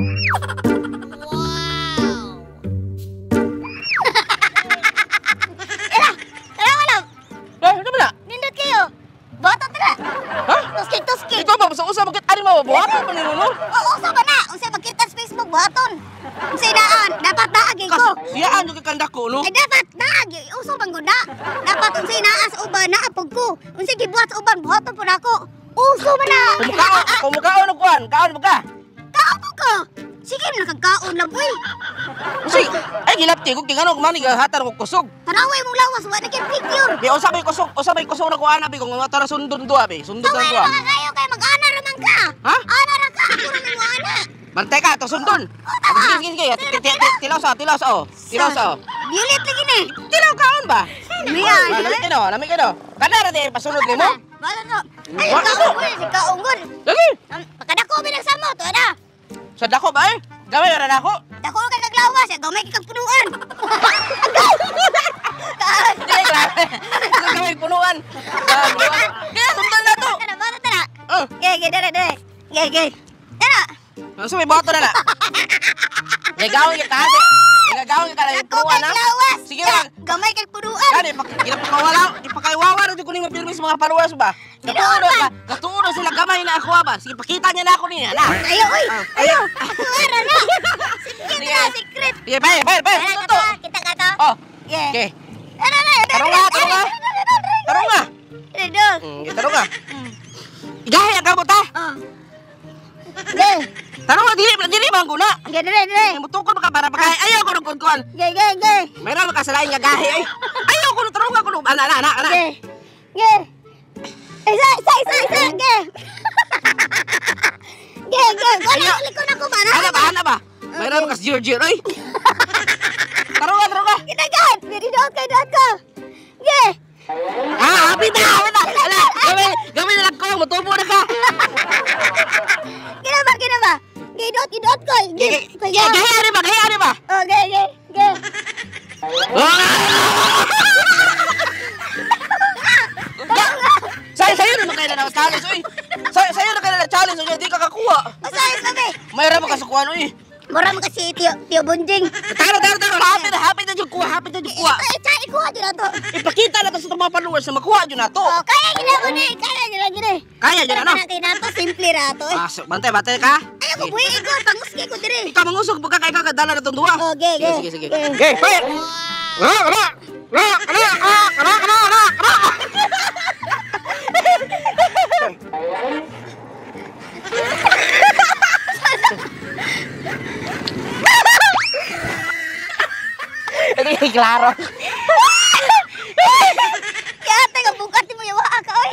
Wow. Ira, tara wala. Eh, ano ba na? Nindot kayo. Buhaton tara. Ha? Tusking tusking. Ikaw ba sa usa bakit ani mo buhaton man ni no? Oo, usa ba na? Unsa magkita sa Facebook buhaton? Unsa inaan? Dapat naa gyud ko. Siyaan yung kandako no? Ay dapat naa gyud uso bang gud na. Dapat unsa inaa sa uban naa pug ko. Unsa gibuhat sa uban buhaton pud ako. Uso man na. Kumukaon, kumukaon og kuan, kaon ba ka? Kaon po ko. Sige na kagkaon lang uy. Usi, ay gilapti ko kay ngano man hatan ko kusog. Tanaway mong lawas wa na kay picture. Di usa may kusog, usa may kusog na kuan abi kung tara sundon duha be, sundon Taway duha. ra mga kayo kay mag-ana ra man ka. Ha? Ana ra ka, ako ra man ana. Bantay ka, to sundon. Oh, Sige, sige, sige. Tilaw sa, tilaw sa, oh. Tilaw sa, oh. Violet lagi ni. Tilaw kaon ba? Miya. Ah, Lamig kino, lamig kino. Kana ra di pasunod nimo. Wala no. Ay, Wala kaon gud, si kaon gud. Lagi. Pagkadako bilang samo to ana. Sa dako ba eh? Gamay ra dako. Dako ka kaglawas, gamay kag punuan. Kaon. Dili grabe. Gamay punuan. Kaya sundan na to. Tara, bata tara. Ah. Ge, ge, dere, dere. Ge, ge. Tara. Ano may boto na na? Gagawin kita kasi. Gagawin ka lang Dako punuan kag ha. lawas. Sige lang. Gamay kag punuan. Gani, ginapakawala, ipakaiwawa na ko ni mapirmi sa mga followers ba? Katuon ba? Katuon sila gamay na ako ba? Sige, pakita niya na ako niya na. Ayo, oy. Ah, Ayo. Ako ara na. Secret na, secret. Sige, bay, bay, bay. Tara, Ito. kita ka to. Oh. Yeah. Okay. Tara na. Tarong nga, tarong nga. Tarong nga. Dere, Tarong nga. Igahi ang kamot ha. Oh. Ge. Tarong nga, dili, dili man guna. Ge, dere, dere. Mutukod ka para pagkahi. Ayaw ko nung kuan. Ge, ge, ge. Mayroon ka sa lain nga gahi ay. Ayaw ko nung tarong nga ko nung. Ana, ana, ana, ana. Ge. Ge. Isa, isa, isa, isa. Ge. Ge, ge. Wala, likod ako ba? Ana ba, ana ba? Mayroon ka sa jir-jir ay. Tarong nga, tarong nga. Kinagat! Doon kay doon ko! Ge! Ah, happy na, happy na. Ala, gamay, gamay na lang ko, mutubo na ka. Kina ba, kina ba? Ge, doot, doot ko! Ge, Ge, ge, gaya ani ba, gaya ani ba? Oh, ge, ge, ge. Sayo, sayo naman kayo na challenge, uy. Sayo, sayo na kayo na challenge, uy. Di ka kakuha. Masayos kami! Mayroon mo kasukuan, uy. Mura mo kasi Tio, Tio Bunjing. Tara, tara, tara. Happy na, happy na yung kuha, happy na yung kuha. Ito, ito, ikuha dyan na to. Ipakita na to sa mga followers na makuha dyan na to. Oh, kaya gina ko ni, kaya gina gina. Kaya dyan ano? Kaya na to, simple ra to. Ah, so, bantay, bantay ka. Ayaw ko buhi ko, panguski ko dire. Ikaw mangusog, buka kay ka, dala na itong duha. Oh, ge, ge. Sige, sige, sige. Ge. Ge, fire! Ra, ra, ra, ra, ra, ra, ra, ra, ra. Hindi, klaro. Kaya ate, nga bukat mo yawa ka, oy.